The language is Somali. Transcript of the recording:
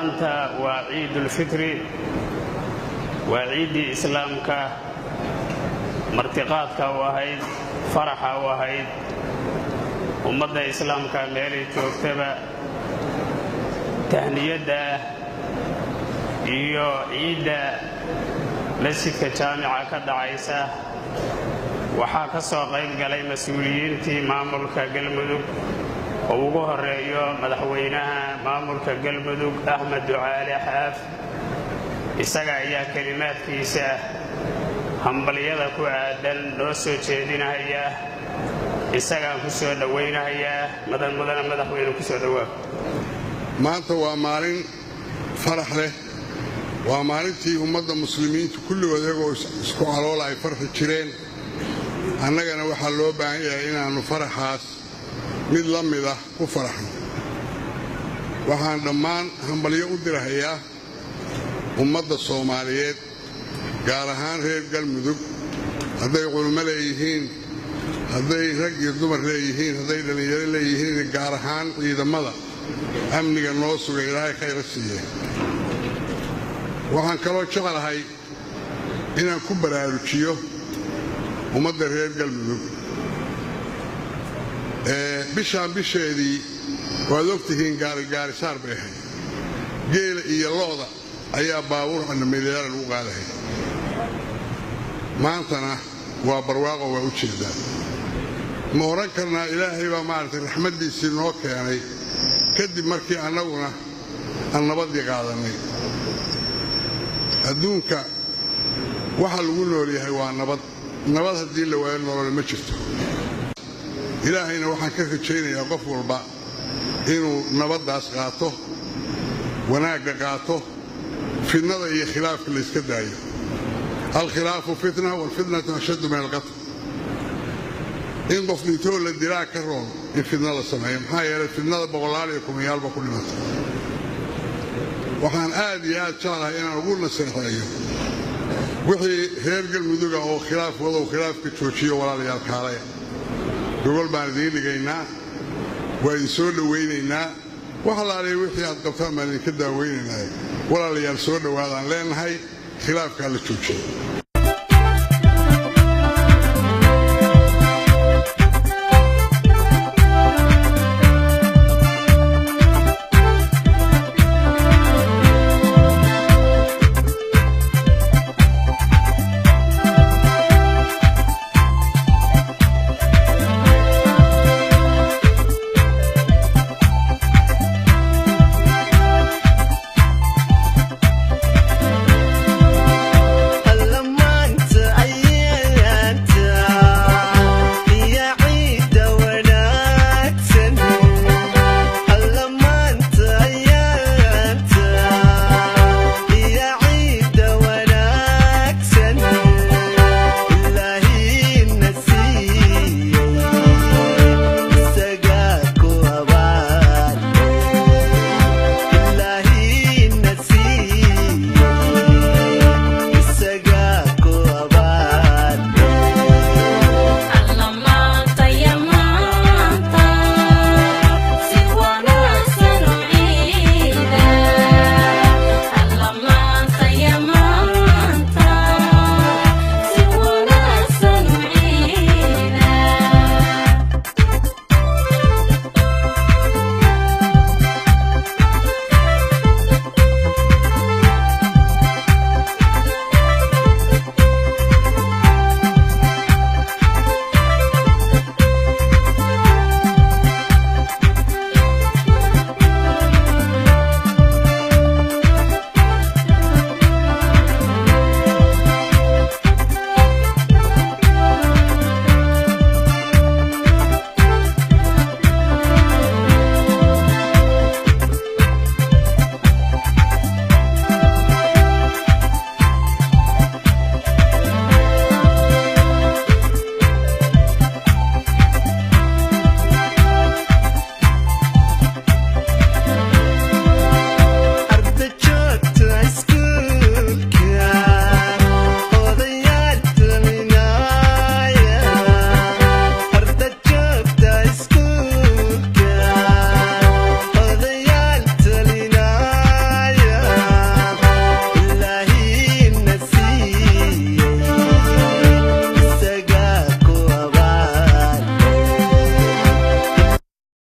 Maanta waa Ciidulfitri, waa ciiddii Islaamka martiqaadka u ahayd, faraxa u ahayd ummadda Islaamka meelay joogtaba. Tahniyadda iyo ciidda masjidka jaamica ka dhacaysa waxaa ka soo qayb galay mas-uuliyiintii maamulka Galmudug oo ugu horeeyo madaxweynaha maamulka Galmudug, Axmed Ducaale Xaaf. Isaga ayaa kelimaadkiisa hambalyada ku aadan noo soo jeedinahaya. Isagaan ku soo dhowaynahayaa. Madan mudana madaxweyne, ku soo dhowaa. Maanta waa maalin farax leh, waa maalintii ummadda muslimiintu kulligood iyagoo isku caloola ay farxi jireen. Annagana waxaa loo baahan yahay inaannu faraxaas mid la mid ah ku faraxno. Waxaan dhammaan hambalyo u dirahayaa ummadda Soomaaliyeed, gaar ahaan reer Galmudug, hadday culummo leeyihiin, hadday rag iyo dumar leeyihiin, hadday dhallinyaro leeyihiin, gaar ahaan ciidamada amniga noo suga. Ilaahay khayra siiye. Waxaan kaloo jeclahay inaan ku baraarujiyo ummadda reer Galmudug: bishaan bisheedii waad og tihiin, gaarigaarisaar bay ahayd, geela iyo lo'da ayaa baabuur candhamiilyaala lagu qaadahay. Maantana waa barwaaqo, waa u jeedaa. Ma odhan karnaa Ilaahay baa maaragtay raxmaddiisii noo keenay kadib markii annaguna aan nabaddii qaadannay? Adduunka waxa lagu nool yahay waa nabad. Nabad haddii la waayo, nolole ma jirto. Ilaahayna waxaan ka rajaynayaa qof walba inuu nabaddaas qaato, wanaagga qaato, fitnada iyo khilaafka layska daayo. Alkhilaafu fitna, waalfitnatu ashaddu min alqatl. In qof dhintoo la dilaa ka roon in fitna la sameeyo, maxaa yeelay fitnada boqolaal iyo kumayaalba ku dhimata. Waxaan aad iyo aad jeclahay inaan ugu naseexeeyo wixii reer Galmuduga oo khilaaf wadow: khilaafka joojiyo, walaalayaal. Kaalaya, gogol baan idiin dhigaynaa, waa idin soo dhowaynaynaa. Wax allaaliya wixii aad qabtaan baan idinka daaweynaynaa. Walaalayaal, soo dhowaadaan leenahay, khilaafkaa la joojiyo.